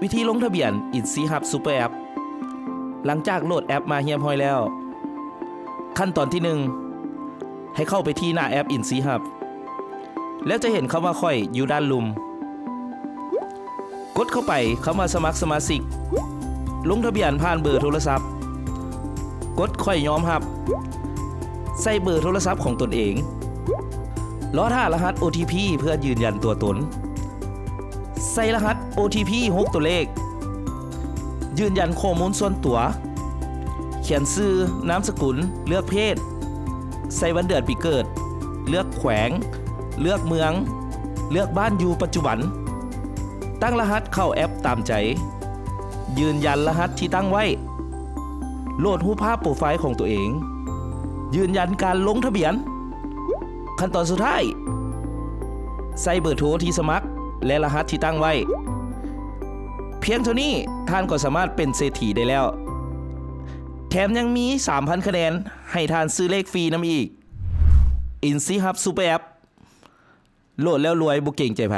ວິທີລົງທະບຽນ ອິນຊີຮັບ ຊຸບເປີແອັບ. ຫຼັງຈາກໂຫຼດແອັບມາຮຽບຮ້ອຍແລ້ວ, ຂັ້ນຕອນທີໜຶ່ງ ໃຫ້ເຂົ້າໄປທີ່ໜ້າແອັບອິນຊີຮັບ ແລ້ວຈະເຫັນຄຳວ່າຂ້ອຍຢູ່ດ້ານລຸ່ມ. ກົດເຂົ້າໄປຄຳວ່າສະໝັກສະມາຊິກ, ລົງທະບຽນຜ່ານເບີໂທລະສັບ, ກົດຂ້ອຍຍອມຮັບ, ໃສ່ເບີໂທລະສັບຂອງຕົນເອງ, ລໍຖ້າລະຫັດໂອທີພີເພື່ອຢືນຢັນຕົວຕົນ, ໃສ່ລະຫັດໂອທີພີຫົກຕົວເລກ, ຢືນຢັນຂໍ້ມູນສ່ວນຕົວ, ຂຽນຊື່, ນາມສະກຸນ, ເລືອກເພດ, ໃສ່ວັນເດືອນປີເກີດ, ເລືອກແຂວງ, ເລືອກເມືອງ, ເລືອກບ້ານຢູ່ປັດຈຸບັນ, ຕັ້ງລະຫັດເຂົ້າແອັບຕາມໃຈ, ຢືນຢັນລະຫັດທີ່ຕັ້ງໄວ້, ໂຫຼດຮູບພາບໂປຣໄຟຂອງຕົວເອງ, ຢືນຢັນການລົງທະບຽນ. ຂັ້ນຕອນສຸດທ້າຍ, ໃສ່ເບີໂທທີ່ສະໝັກ ແລະ ລະຫັດທີ່ຕັ້ງໄວ້. ພຽງເທົ່ານີ້ທ່ານກໍສາມາດເປັນເສດຖີໄດ້ແລ້ວ, ແຖມຍັງມີສາມພັນຄະແນນໃຫ້ທ່ານຊື້ເລກຟຣີນຳອີກ. ອິນຊີຮັບ ຊຸບເປີແອັບ, ໂຫຼດແລ້ວລວຍ ບໍ່ເກງໃຈໃຜ.